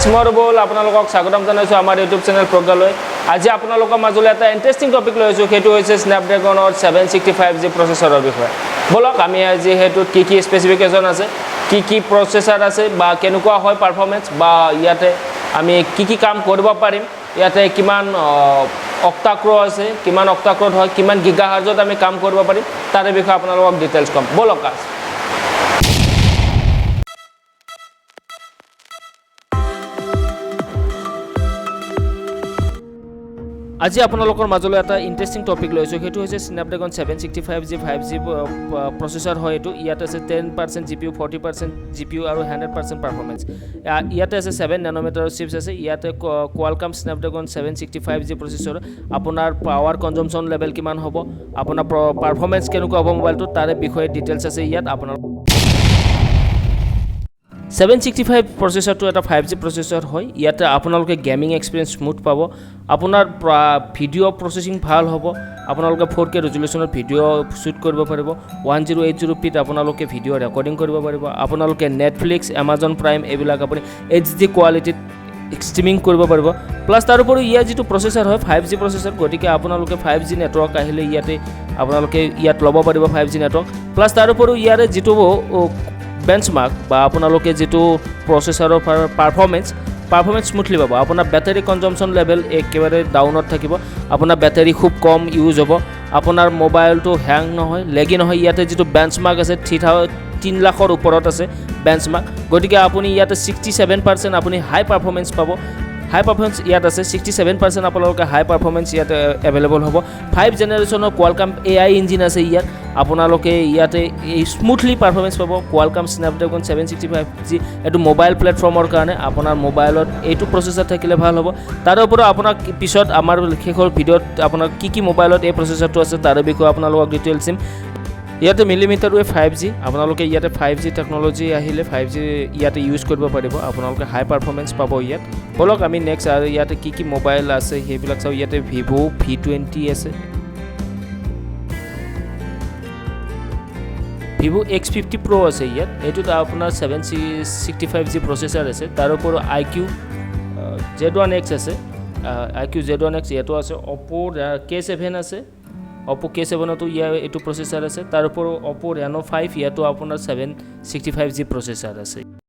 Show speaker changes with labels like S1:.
S1: Friends, মই ৰবুল আপোনালোকক স্বাগতম জনাইছোঁ আমাৰ ইউটিউব চেনেল প্ৰজ্ঞালৈ। আজি আপোনালোকৰ মাজলৈ এটা ইণ্টাৰেষ্টিং টপিক লৈ আহিছোঁ, সেইটো হৈছে স্নেপড্ৰেগনৰ 765 জি প্ৰচেছৰৰ বিষয়ে। ব'লক, আমি আজি সেইটোত কি কি স্পেচিফিকেশ্যন আছে, কি কি প্ৰচেছৰ আছে বা কেনেকুৱা হয় পাৰফৰ্মেঞ্চ বা ইয়াতে আমি কি কি কাম কৰিব পাৰিম, ইয়াতে কিমান অক্টাক'ৰ আছে, কিমান অক্টাক'ৰত হয়, কিমান গিগা হাৰ্জত আমি কাম কৰিব পাৰিম, তাৰে বিষয়ে আপোনালোকক ডিটেইলছ ক'ম। ব'লক আজি। আজি আপোনালোকৰ মাজলৈ এটা ইণ্টাৰেষ্টিং টপিক লৈছোঁ, সেইটো হৈছে স্নেপড্ৰেগন 765 জি 5 জি প্ৰচেছৰ হয় এইটো। ইয়াত আছে 10% GPU, 40% GPU আৰু 100% পাৰফৰ্মেঞ্চ। ইয়াতে আছে 7 নেন'মিটাৰৰ চিপছ আছে। ইয়াতে কোৱালকাম স্নেপড্ৰেগন 765 জি প্ৰচেছৰ। আপোনাৰ পাৱাৰ কনজামশ্যন লেভেল কিমান হ'ব, আপোনাৰ পাৰফৰ্মেঞ্চ কেনেকুৱা হ'ব মোবাইলটোত, তাৰে বিষয়ে ডিটেইলছ আছে ইয়াত। আপোনাৰ 765 প্ৰচেছৰটো এটা 5 জি প্ৰচেছৰ হয়। ইয়াতে আপোনালোকে গেমিং এক্সপিৰিয়েঞ্চ স্মুথ পাব, আপোনাৰ ভিডিঅ' প্ৰচেছিং ভাল হ'ব, আপোনালোকে 4K ৰেজুলেশ্যনত ভিডিঅ' শ্বুট কৰিব পাৰিব, 1080পিত আপোনালোকে ভিডিঅ' ৰেকৰ্ডিং কৰিব পাৰিব। আপোনালোকে নেটফ্লিক্স, এমাজন প্ৰাইম এইবিলাক আপুনি এইচডি কোৱালিটিত ষ্ট্ৰিমিং কৰিব পাৰিব। প্লাছ তাৰোপৰি ইয়াৰ যিটো প্ৰচেছৰ হয়, 5 জি প্ৰচেছৰ, গতিকে আপোনালোকে 5 জি নেটৱৰ্ক আহিলে ইয়াতে আপোনালোকে ইয়াত ল'ব পাৰিব 5 জি নেটৱৰ্ক। প্লাছ তাৰোপৰিও ইয়াৰে যিটো বেঞ্চমাৰ্ক বা আপোনালোকে যিটো প্ৰচেছৰৰ পাৰফৰ্মেঞ্চ স্মুথলি পাব। আপোনাৰ বেটাৰী কনজামশ্যন লেভেল একেবাৰে ডাউনত থাকিব, আপোনাৰ বেটাৰী খুব কম ইউজ হ'ব, আপোনাৰ মোবাইলটো হেং নহয়, লেগি নহয়। ইয়াতে যিটো বেঞ্চমাৰ্ক আছে, 3 লাখৰ ওপৰত আছে বেঞ্চমাৰ্ক। গতিকে আপুনি ইয়াতে 67% আপুনি হাই পাৰফৰ্মেঞ্চ পাব। হাই পাৰফৰ্মেঞ্চ ইয়াত আছে, 67% আপোনালোকে হাই পাৰফৰ্মেঞ্চ ইয়াত এভেইলেবল হ'ব। 5 জেনেৰেশ্যনৰ কোৱালকাম এআই ইঞ্জিন আছে ইয়াত। আপোনালোকে ইয়াতে এই স্মুথলি পাৰফৰ্মেঞ্চ পাব। কোৱালকাম স্নেপড্ৰেগন 765 জি এইটো মোবাইল প্লেটফৰ্মৰ কাৰণে আপোনাৰ মোবাইলত এইটো প্ৰচেছৰ থাকিলে ভাল হ'ব। তাৰে উপৰিও আপোনাক পিছত আমাৰ শেষৰ ভিডিঅ'ত আপোনাৰ কি কি মোবাইলত এই প্ৰচেছৰটো আছে, তাৰে বিষয়ে আপোনালোকক ডিটেইলছ দিম। ইয়াতে মিলিমিটাৰ ৱেভ 5 জি, আপোনালোকে ইয়াতে 5 জি টেকন'লজি আহিলে 5 জি ইয়াতে ইউজ কৰিব পাৰিব, আপোনালোকে হাই পাৰফৰ্মেঞ্চ পাব ইয়াত। ব'লক, আমি নেক্সট আৰু ইয়াতে কি কি মোবাইল আছে সেইবিলাক চাওঁ। ইয়াতে ভিভ' ভি 20 আছে, ভিভ' এক্স 50 প্ৰ' আছে ইয়াত। এইটোত আপোনাৰ 765 জি প্ৰচেছৰ আছে। তাৰ উপৰিও আই কিউ জেড 1 এক্স আছে, আই কিউ জেড 1 এক্স ইয়াতো আছে। অ'প' কে 7 আছে, অ'প' কে 7তো ইয়াৰ এইটো প্ৰচেছৰ আছে। তাৰ উপৰিও অ'প' ৰেন' 5, ইয়াতো আপোনাৰ 765 জি প্ৰচেছৰ আছে।